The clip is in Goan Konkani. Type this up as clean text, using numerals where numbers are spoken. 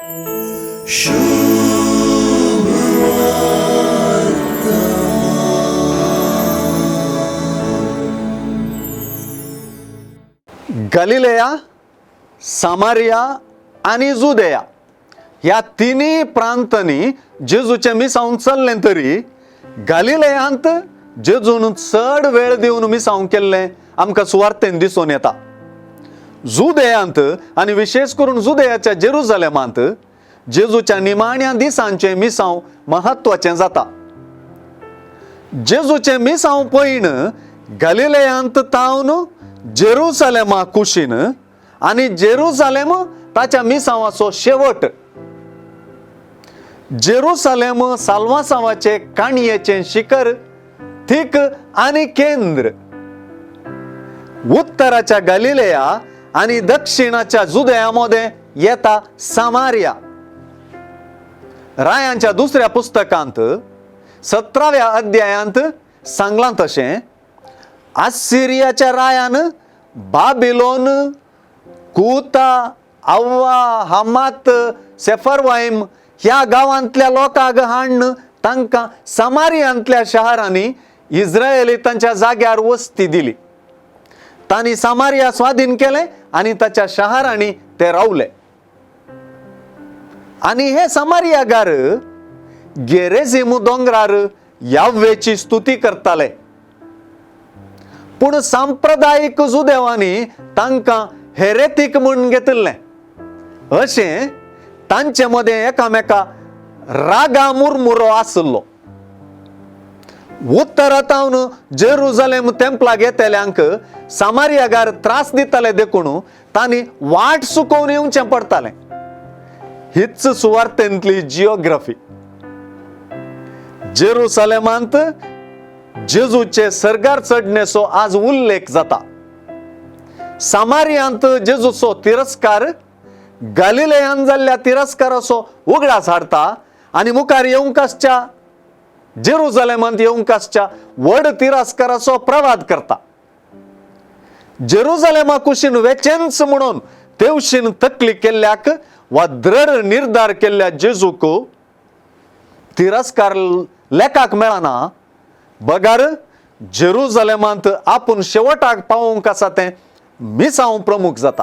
गलिलेया, सामारिया आनी जुदेया ह्या तिनूय प्रांतांनी जेजूचें मिसांव चल्लें तरी गालिलेयांत जेजून चड वेळ दिवन मिसांव केल्लें आमकां सुवार्तेन दिसून येता. जुदेयांत आनी विशेश करून जुदेयाच्या जेरुजालेमांत जेजूच्या निमाण्या दिसांचें मिसांव म्हत्वाचें जाता. जेजूचें मिसांव पयण गालिलेयांत तावन जेरुजालेमा कुशीन आनी जेरुजालेम ताच्या मिसांवाचो शेवट. जेरुसालेम साल्वासांवाचे काणयेचें शिखर, थीक आनी केंद्र. उत्तराच्या गालिलेया आनी दक्षिणाच्या जुदया मदें येता सामारिया. रायांच्या दुसऱ्या पुस्तकांत 17व्या अध्यायांत सांगलां तशें आसिरियाच्या रायान बाबिलोन, कुता, अव्वा, हमात, सेफरवाईम ह्या गांवांतल्या लोकांक हाडून तांकां सामारियांतल्या शहरांनी इस्रायली तांच्या जाग्यार वस्ती दिली. तांणी सामारिया स्वाधीन केलें आनी ताच्या शहरांनी ते रावले. आनी हे सामारियागार गेरेझिम दोंगरार याव्वेची स्तुती करताले, पूण सांप्रदायीक जुदेवांनी तांकां हेरेतीक म्हूण घेतिल्लें. अशें तांचे मदें एकामेका रागा मुरमुरो आशिल्लो. उत्तरातावन जेरुजालेम तेंपलाक येतल्यांक सामारियागार त्रास दिताले, देखून तांणी वाट चुकोवन येवचें पडटालें. हीच सुवार्तेंतली जिओग्राफी. जेरुसालेमांत जेजूचे सर्गार चडणेचो आज उल्लेख जाता. सामारियांत जेजूचो तिरस्कार गालिलेयान जाल्ल्या तिरस्काराचो उगडास हाडटा आनी मुखार येवंक आसच्या जेरुजालेमांत येवंक आसच्या व्हड तिरस्काराचो प्रवाद करता. जेरुजालेमा कुशीन वेचेंच म्हणून तेवशीन तकली केल्ल्याक वा दृढ निर्धार केल्ल्या जेजूक तिरस्कार लेखाक मेळना, बगर जेरुजालेमांत आपूण शेवटाक पावोवंक आसा तें मिसांव प्रमुख जाता.